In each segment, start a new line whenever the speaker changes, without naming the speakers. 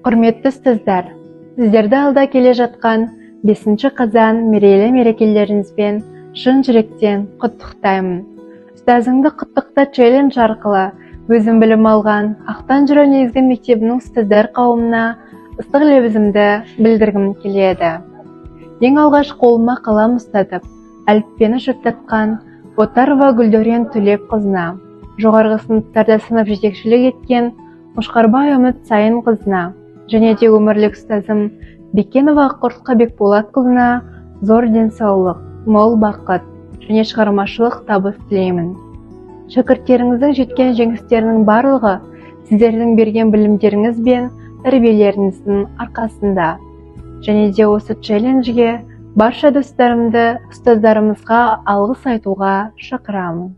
Құрметті ұстаздар, сіздерді алда келе жатқан 5 қазан мерейлі мерекелеріңізбен шын жүректен құттықтаймын. «Ұстазыңды құттықта» челлендж арқылы өзім білім алған Ақтан жырау негізгі мектебінің ұстаздар қауымына ыстық лебізімді білдіргім келеді. Ең алғаш қолыма қалам ұстатып, әліппені жаттатқан Отарова Гүлдәурен Төлепқызына, жоғарғы сыныптарда сынып жетекшілік еткен Қошқарбай Үміт Сайынқызына және де өмірлік ұстазым Бекенова Аққұртқа Бекболатқызына зор денсаулық, мол бақыт және шығармашылық табыс тілеймін. Шәкірттеріңіздің жеткен жеңістерінің барлығы сіздердің берген білімдеріңіз бен тәрбиелеріңіздің арқасында. Және де осы челленджге барша достарымды ұстаздарымызға алғыс айтуға шақырамын.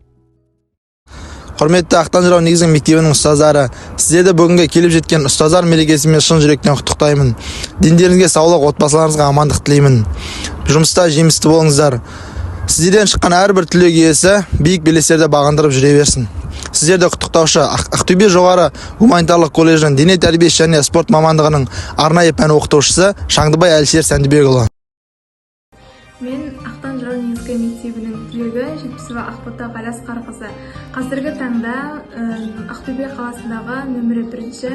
Құрметті Ақтан жырау негізгі мектебінің ұстаздары, сіздерді бүгінгі келіп жеткен Ұстаздар мерекесімен шын жүректен құттықтаймын. Дендеріңізге саулық, отбасыларыңызға амандық тілеймін. Жұмыста жемісті болыңыздар. Сіздерден шыққан әрбір түлек иесі биік белестерді бағындырып жүре берсін. Сіздерді құттықтаушы Ақтөбе жоғары гуманитарлық колледжінің дене тәрбиесі және спорт мамандығының арнайы пән оқытушысы Шаңдыбай Әлішер Сәндібекұлы.
Мен, Ақтан жырау негізгі мектебінің түлегі Жетпісова Ақбота Ғалиасқарқызы, қазіргі таңда Ақтөбе қаласындағы нөмірі бірінші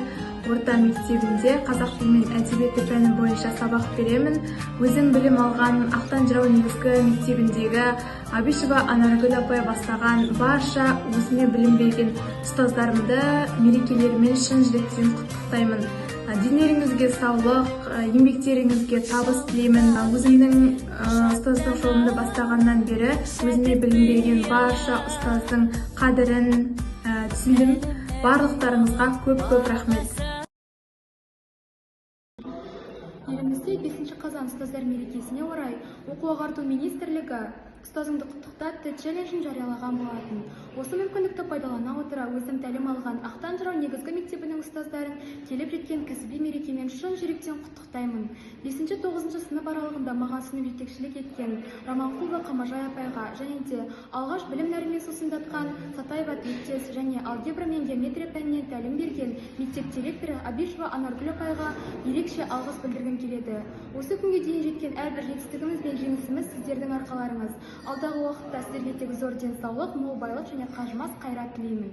орта мектебінде қазақ тілі мен әдебиеті пәні бойынша сабақ беремін. Өзім білім алған Ақтан жырау негізгі мектебіндегі Абишева Анаргүл апай бастаған барша өзіме білім берген ұстаздарымды мерекелерімен шын жүректен құттықтаймын. Дендеріңізге саулық, еңбектеріңізге табыс тілеймін. Өзімнің ұстаздық жолымды бастағаннан бері өзіме білім берген барша ұстаздың қадірін түсіндім. Барлықтарыңызға көп көп рахмет.
Елімізде 5 қазан Ұстаздар мерекесіне орай Оқу ағарту министрлігі «Ұстазыңды құттықта» атты челленджін жариялаған болатын. Осы мүмкіндікті пайдалана отыра, өзім тәлім алған Ақтан жырау негізгі мектебінің ұстаздарын келіп жеткен кәсіби мерекемен шын жүректен құттықтаймын. 5-9 сынып аралығында маған сынып жетекшілік еткен Романқұлова Қамажай апайға және де алғаш білім нәрімен сусындатқан Сатаева Тілектес және алгебра мен геометрия пәнінен тәлім берген мектеп директоры Абишева Анаргүл апайға ерекше алғыс білдіргім келеді. Осы күнге дейін жеткен әрбір жетістігіміз бен жеңісіміз сіздердің арқаларыңыз. Алдағы уақытта сіздерге тек зор денсаулық, мол байлық және қажымас қайрат тілеймін.